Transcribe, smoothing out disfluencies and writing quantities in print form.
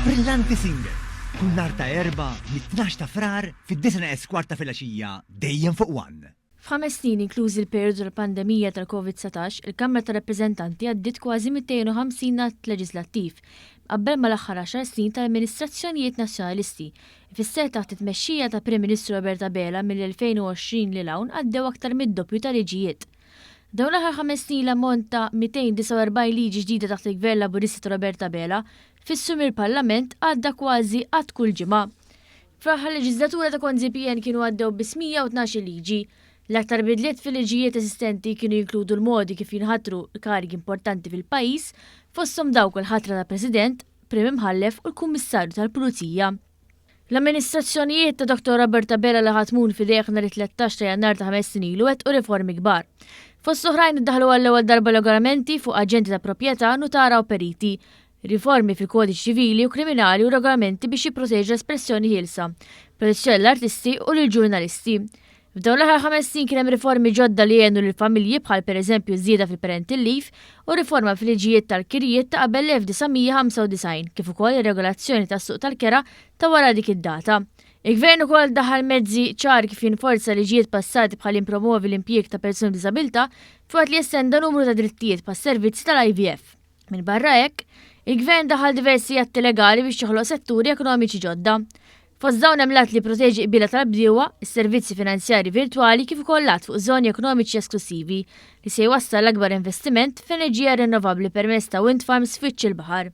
Brillanti Single, kull nhar ta' Erbgħa mit-tnax ta' Frar fid-disgħa neqes kwart ta' filgħaxija dejjem fuq One. F'ħames snin, inklużi l-perjodu tal-pandemija tal-Covid 19, il-Kamra tar-Rappreżentanti għaddiet kważi 250 att leġislattiv, mqabbel mal-aħħar għaxar snin tal-amministrazzjonijiet Nazzjonalisti. Ifisser taħt it-tmexxija ta' Prim Ministru Robert Abela mill-2020 lil hawn għaddew aktar mid-doppju ta' liġijiet. Dawn l-aħħar ħames snin l-ammont ta' 249 liġi ġdida taħt il-Gvern Laburista ta' Robert Abela fissru mill-Parlament għadda kważi att kull ġimgħa. Fl-aħħar leġiżlatura ta' Konzi PN kienu għaddew biss 112-il liġi. L-aktar bidliet fil-liġijiet eżistenti kienu jinkludu l-modi kif jinħatru l-karigi importanti fil-pajjiż, fosthom dawk il-ħatra ta' President, Prim Imħallef u l-Kummissarju tal-Pulizija. L-amministrazzjonijiet ta' Dottor Robert Abela li ħa tmun f'idejh nhar it-13 ta' Jannar ta' ħames snin ilu wettqu riformi kbar. Fost oħrajn iddaħħlu għall-ewwel darba regolamenti fuq aġenti ta' proprjetà, nutara u periti, riformi fil-kodiċi ċivili u kriminali u regolamenti biex jipproteġu l-espressjoni ħielsa, protezzjoni lill-artisti u lill-ġurnalisti. F'dawn l-aħħar ħames snin kien hemm riformi ġodda li għenu lill-familji bħal pereżempju żieda fil-parental leave u riforma fil-liġijiet tal-kirjiet ta' qabel l-1995 kif ukoll ir-regolazzjoni tas-suq tal-kera ta' wara dik id-data. Il-Gvern ukoll daħal mezzi ċari kif jinforza liġijiet passati bħal jippromovi l-impjieg ta' persuni b'diżabilità filwaqt li estenda numru ta' drittijiet bħas-servizzi tal-IVF. Minbarra hekk, il-Gvern daħal diversi atti legali biex joħloq setturi ekonomiċi ġodda. Fost dawn hemm l-att li jipproteġi qbiela tal-bdiewa, is-servizzi finanzjarji virtwali kif ukoll l-att fuq żoni ekonomiċi esklussivi li se jwassal l-akbar investiment f'enerġija rinnovabbli permezz ta' wind farms f'wiċċ il-baħar.